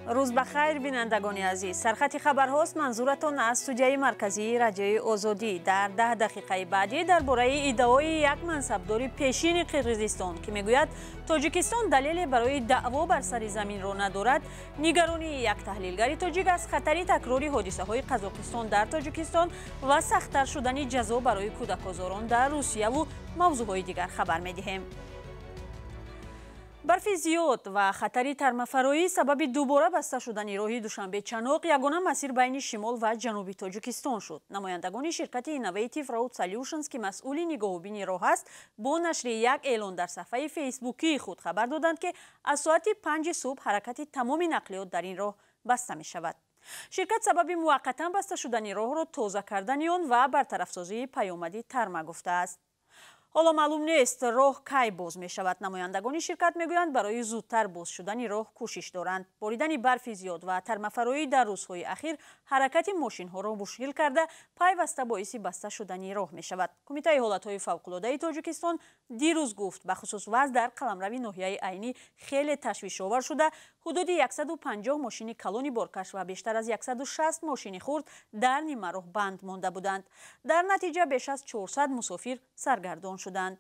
Рӯз ба хайр, бинандагони азиз. Сархати хабарҳост манзуратон аз студияи марказии Радиои Озодӣ. Дар 10 дақиқаи баъдӣ дар бораи иддаои як мансабдори пешини Қирғизистон, ки мегӯяд Тоҷикистон далеле барои даъво бар сари заминро надорад, нигаронии як таҳлилгари тоҷик аз хатари такрори ҳодисаҳои Қазоқистон дар Тоҷикистон ва сахттар шудани ҷазо барои кӯдакозорон дар Русияву мавзӯъҳои дигар хабар медиҳем. Барфи зиёд ва хатари тармафароӣ сабаби дубора баста шудани роҳи Душанбе-Чаноқ, ягона масир байни шимол ва ҷануби Тоҷикистон шуд. Намояндагони ширкати Innovative Road Solutions, ки масъули нигоҳубини роҳ аст, бо нашри як эълон дар саҳфаи фейсбукии худ хабар доданд, ки аз соати 5 субҳ ҳаракати тамоми нақлиёт дар ин роҳ баста мешавад. Ширкат сабаби муваққатан баста шудани роҳро тоза кардани он ва бартарафсозии паёмади тарма гуфтааст. Ҳоло маълум нест, роҳ кай боз мешавад. Намояндагони ширкат мегӯянд, барои зудтар боз шудани роҳ кӯшиш доранд. Боридани барфи зиёд ва тармафароӣ дар рӯзҳои ахир ҳаракати мошинҳоро мушкил карда, пайваста боиси баста шудани роҳ мешавад. Кумитаи ҳолатҳои фавқулодаи Тоҷикистон дирӯз гуфт, бахусус вазъ дар қаламрави ноҳияи Айнӣ хеле ташвишовар шуда, ҳудуди 150 мошини калони боркаш ва бештар аз 160 мошини хурд дар нимароҳ банд монда буданд. Дар натиҷа беш аз 400 мусофир саргардон шуданд.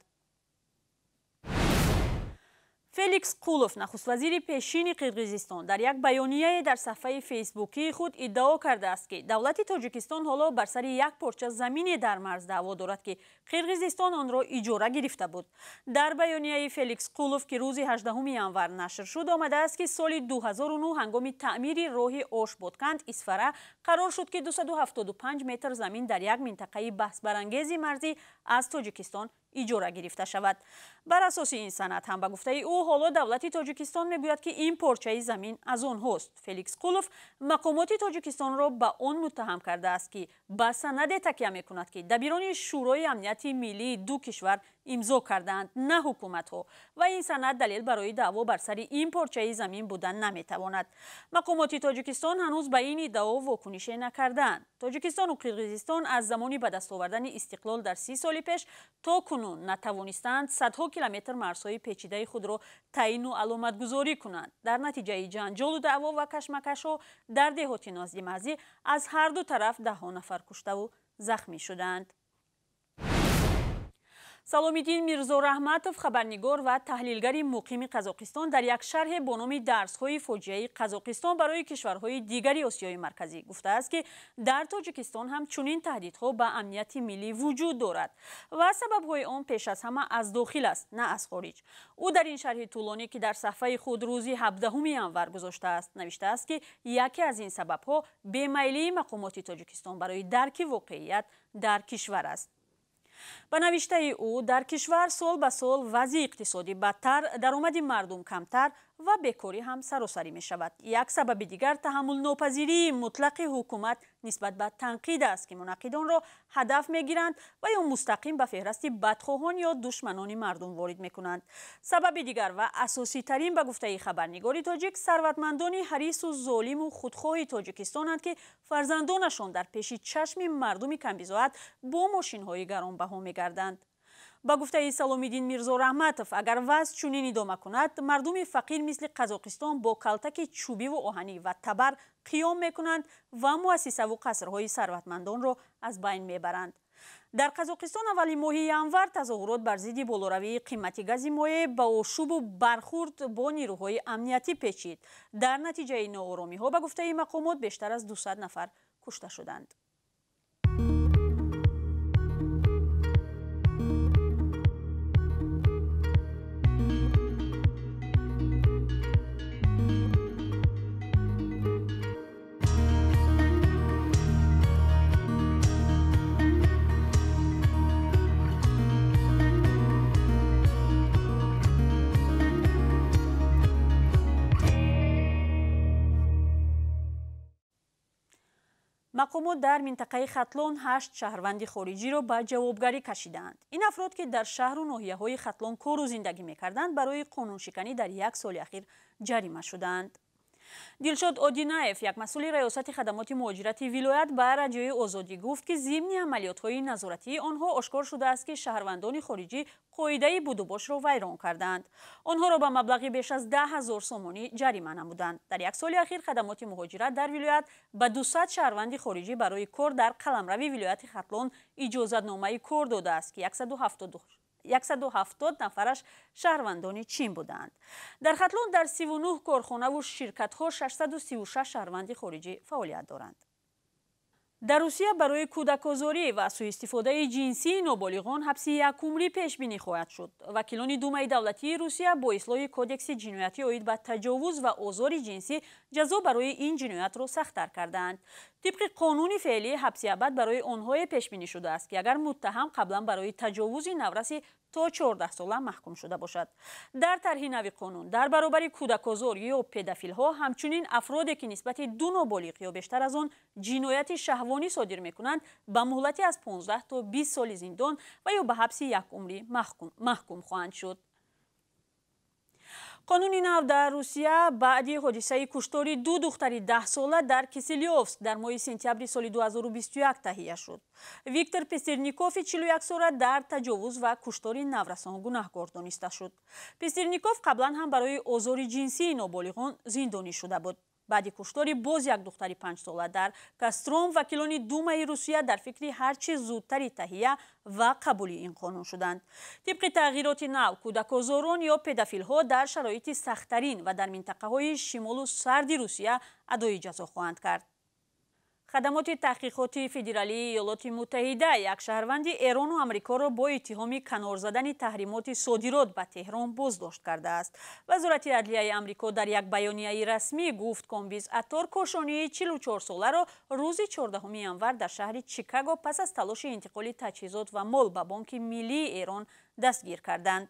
Феликс Кулов, нахуствазири пешини Қирғизистон, дар як баёнияе дар саҳфаи фейсбукии худ иддао кардааст, ки давлати Тоҷикистон ҳоло бар сари як порча замине дар марз даъво дорад, ки Қирғизистон онро иҷора гирифта буд. Дар баёнияи Феликс Кулов, ки рӯзи 18 январ нашр шуд, омадааст, ки соли 2009 ҳангоми таъмири роҳи Ошботканд Исфара қарор шуд, ки 275 метр замин дар як минтақаи баҳсбарангези марзӣ аз Тоҷикистон иҷора гирифта шавад. Бар асоси ин санад ҳам, ба гуфтаи ӯ, ҳоло давлати Тоҷикистон мегӯяд, ки ин порчаи замин аз онҳост. Феликс Кулов мақомоти Тоҷикистонро ба он муттаҳам кардааст, ки ба санаде такя мекунад, ки дабирони Шӯрои амнияти миллии ду кишвар имзо кардаанд, на ҳукуматҳо, ва ин санад далел барои даъво бар сари ин порчаи замин будан наметавонад. Мақомоти Тоҷикистон ҳанӯз ба ин иддао вокунише накардаанд. Тоҷикистону Қирғизистон аз замони ба даст овардани истиқлол дар 30 соли пеш то кунун натавонистаанд садҳо километр марзҳои печидаи худро таъину аломатгузорӣ кунанд. Дар натиҷаи ҷанҷолу даъво ва кашмакашҳо дар деҳоти наздимарзӣ аз ҳар ду тараф даҳҳо нафар куштаву захмӣ шуданд. Саломиддин Мирзораҳматов, хабарнигор ва таҳлилгари муқими Қазоқистон, дар як шарҳе бо номи дарсҳои фоҷиаи Қазоқистон барои кишварҳои дигари Осиёи Марказӣ гуфтааст, ки дар Тоҷикистон ҳам чунин таҳдидҳо ба амнияти миллӣ вуҷуд дорад ва сабабҳои он пеш аз ҳама аз дохил аст, на аз хориҷ. Ӯ дар ин шарҳи тӯлонӣ, ки дар саҳфаи худ рӯзи 17 январ гузоштааст, навиштааст, ки яке аз ин сабабҳо бемайлии мақомоти Тоҷикистон барои дарки воқеият дар кишвар аст. Ба навиштаи ӯ, дар кишвар сол ба сол вазъи иқтисодӣ бадтар, даромади мардум камтар ва бекорӣ ҳам саросарӣ мешавад. Як сабаби дигар таҳаммулнопазирии мутлақи ҳукумат нисбат ба танқид аст, ки мунаққидонро ҳадаф мегиранд ва ё мустақим ба феҳрасти бадхоҳон ё душманони мардум ворид мекунанд. Сабаби дигар ва асоситарин, ба гуфтаи хабарнигори тоҷик, сарватмандони ҳарису золиму худхоҳи Тоҷикистонанд, ки фарзандонашон дар пеши чашми мардуми камбизоат бо мошинҳои гаронбаҳо мегарданд. Ба гуфтаи Саломиддин Мирзораҳматов, агар вазъ чунин идома кунад, мардуми фақир мисли Қазоқистон бо калтаки чӯбиву оҳанӣ ва табар қиём мекунанд ва муассисаву қасрҳои сарватмандонро аз байн мебаранд. Дар Қазоқистон аввали моҳи январ тазоҳурот бар зидди болоравии қимати гази моеъ ба ошӯбу бархурд бо нирӯҳои амниятӣ печид. Дар натиҷаи нооромиҳо, ба гуфтаи мақомот, бештар аз 200 нафар кушта шуданд. Мақомот дар минтақаи Хатлон 8 шаҳрванди хориҷиро ба ҷавобгарӣ кашидаанд. Ин афрод, ки дар шаҳру ноҳияҳои Хатлон кору зиндагӣ мекарданд, барои қонуншиканӣ дар як соли ахир ҷарима шудаанд. Дилшод Одинаев, як масъули раёсати хадамоти муҳоҷирати вилоят, ба Радиои Озодӣ гуфт, ки зимни амалиётҳои назоратии онҳо ошкор шудааст, ки шаҳрвандони хориҷӣ қоидаи будубошро вайрон кардаанд. Онҳоро ба маблағи беш аз 10 000 сомонӣ ҷарима намуданд. Дар як соли ахир хадамоти муҳоҷират дар вилоят ба 200 шаҳрванди хориҷӣ барои кор дар қаламрави вилояти Хатлон иҷозатномаи кор додааст, ки 170 нафараш шаҳрвандони Чин буданд. Дар Хатлон дар 39 корхонаву ширкатҳо 636 шаҳрванди хориҷӣ фаъолият доранд. Дар Русия барои кӯдакозорӣ ва сӯистифодаи ҷинсии ноболиғон ҳабси якумрӣ пешбинӣ хоҳад шуд. Вакилони Думаи давлатии Русия бо ислоҳи кодекси ҷиноятӣ оид ба таҷовуз ва озори ҷинсӣ ҷазо барои ин ҷиноятро сахттар кардаанд. Тибқи қонуни феълӣ, ҳабси абад барои онҳое пешбинӣ шудааст, ки агар муттаҳам қаблан барои таҷовузи навраси то 14 сола маҳкум шуда бошад. Дар тарҳи нави қонун дар баробари кӯдакозор ё педофилҳо ҳамчунин афроде, ки нисбати ду ноболиғ ё бештар аз он ҷинояти шаҳвонӣ содир мекунанд, ба муҳлати аз 15 то 20 соли зиндон ва ё ба ҳабси якумрӣ маҳкум хоҳанд шуд. Қонуни нав дар Русия баъди ҳодисаи куштори ду духтари 10-сола дар Киселёвск дар моҳи сентябри соли 2021 таҳия шуд. Виктор Пестерникови 41-сола дар таҷовуз ва куштори наврасон гунаҳкор дониста шуд. Пестерников қаблан ҳам барои озори ҷинсии ноболиғон зиндонӣ шуда буд. Баъди куштори боз як духтари 5-сола дар Костром вакилони Думаи Русия дар фикри ҳар чӣ зудтари таҳия ва қабули ин қонун шуданд. Тибқи тағйироти нав, кӯдакозорон ё педофилҳо дар шароити сахттарин ва дар минтақаҳои шимолу сарди Русия адои ҷазо хоҳанд кард. Хадамоти таҳқиқоти федералии Иёлоти Муттаҳида як шаҳрванди Эрону Амрикоро бо иттиҳоми канор задани таҳримоти содирот ба Теҳрон боздошт кардааст. Вазорати адлияи Амрико дар як баёнияи расмӣ гуфт, Комбиз Аттор Кошонии 44-соларо рӯзи 14 январ дар шаҳри Чикаго пас аз талоши интиқоли таҷҳизот ва мол ба Бонки Миллии Эрон дастгир карданд.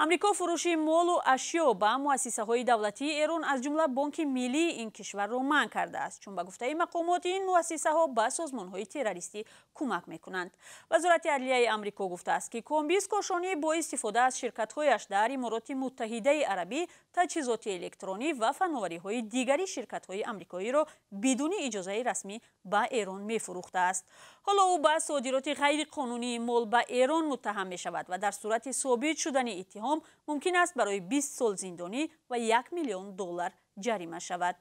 Амрико фурӯши молу ашё ба муассисаҳои давлатии Эрон, аз ҷумла Бонки Миллии ин кишварро манъ кардааст, чун ба гуфтаи мақомот ин муассисаҳо ба созмонҳои террористӣ кӯмак мекунанд. Вазорати адлияи Амрико гуфтааст, ки Комбиз Кошонӣ бо истифода аз ширкатҳояш дар Имороти Муттаҳидаи Арабӣ таҷҳизоти электронӣ ва фановариҳои дигари ширкатҳои амрикоиро бидуни иҷозаи расмӣ ба Эрон мефурӯхтааст. Ҳоло ӯ ба содироти ғайриқонунии мол ба Эрон муттаҳам мешавад ва дар сурати собит шудани иттиҳом мумкин аст барои 20 сол зиндонӣ ва 1 миллион доллар ҷарима шавад.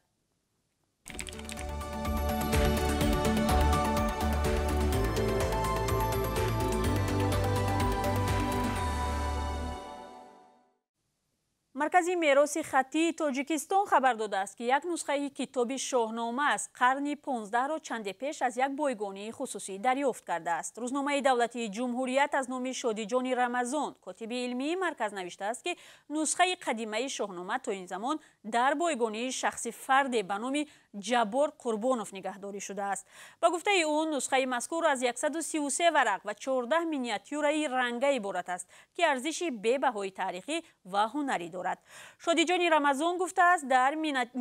Маркази мероси хаттии Тоҷикистон хабар додааст, ки як нусхаи китоби Шоҳнома аз қарни 15-ро чанде пеш аз як бойгонии хусусӣ дарёфт кардааст. Рӯзномаи давлатии Ҷумҳурият аз номи Шодиҷони Рамазон, котиби илмии марказ, навиштааст, ки нусхаи қадимаи Шоҳнома то ин замон дар бойгонии шахси фарде ба номи Ҷаббор Қурбонов нигаҳдорӣ шудааст. Ба гуфтаи ӯ, нусхаи мазкур аз 133 варақ ва 14 миниатюраи ранга иборат аст, ки арзиши бебаҳои таърихӣ ва ҳунарӣ дорад. Шодиҷони Рамазон гуфтааст, дар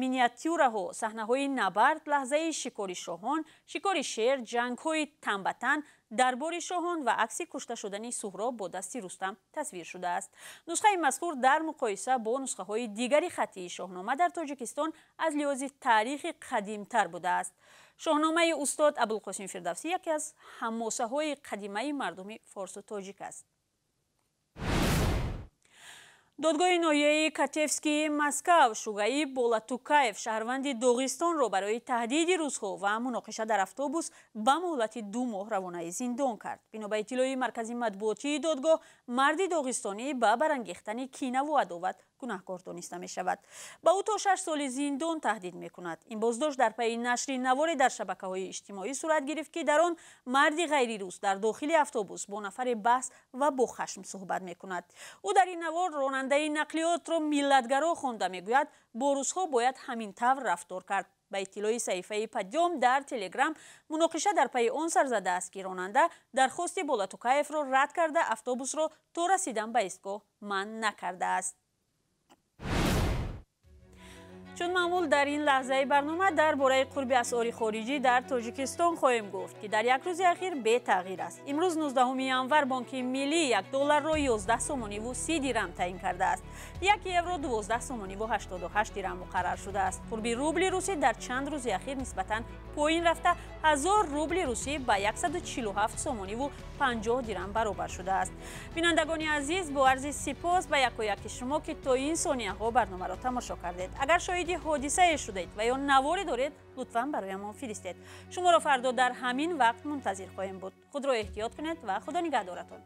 миниатюраҳо саҳнаҳои набард, лаҳзаи шикори шоҳон, шикори шер, ҷангҳои танбатан, дарбори шоҳон ва акси кушта шудани Суҳроб бо дасти Рустам тасвир шудааст. Нусхаи мазкур дар муқоиса бо нусхаҳои дигари хаттии Шоҳнома дар Тоҷикистон аз лиҳози таърихи қадимтар будааст. Шоҳномаи устод Абулқосим Фирдавсӣ яке аз ҳамосаҳои қадимаи мардуми форсу тоҷик аст. Додгоҳи ноҳияи Катевскии Москав Шугаиб Болатукаев, шаҳрванди Доғистонро барои таҳдиди рӯзҳо ва муноқиша дар автобус ба муҳлати 2 моҳ равонаи зиндон кард. Бино ба иттилои маркази матбуотии додгоҳ, марди доғистонӣ ба барангехтани кинаву адоват гунаҳкор дониста мешавад. Ба ӯ то 6 соли зиндон таҳдид мекунад. Ин боздошт дар пайи нашри наворе дар шабакаҳои иҷтимоӣ сурат гирифт, ки дар он марди ғайрирус дар дохили автобус бо нафаре баҳс ва бо хашм суҳбат мекунад. Ӯ дар ин навор ронандаи нақлиётро миллатгаро хонда мегӯяд, бо русҳо бояд ҳамин тавр рафтор кард. Ба иттилои саҳифаи Подъём дар Телеграм, муноқиша дар пайи он сар задааст, ки ронанда дархости Болатукаевро рад карда, автобусро то расидан ба истгоҳ манъ накардааст. Чун маъмул, дар ин лаҳзаи барнома дар бораи қурби асъори хориҷӣ дар Тоҷикистон хоҳем гуфт, ки дар як рӯзи ахир бетағйир аст. Имрӯз, 19 январ, Бонки Миллӣ 1 долларро 11 сомониву 30 дирам таъин кардааст. 1 евро 12 сомониву 88 дирам муқаррар шудааст. Қурби рубли русӣ дар чанд рӯзи ахир нисбатан поин рафта, 1000 рубли русӣ ба 147 сомониву 50 дирам баробар шудааст. Бинандагони азиз, бо арзи сипос ба якояки шумо, ки то ин сонияҳо барномаро тамошо кардед. Агар шоҳиди ҳодисае шудед ва ё наворе доред, лутфан бароямон фиристед. Шуморо фардо дар ҳамин вақт мунтазир хоҳем буд. Худро эҳтиёт кунед ва Худо нигаҳдоратон.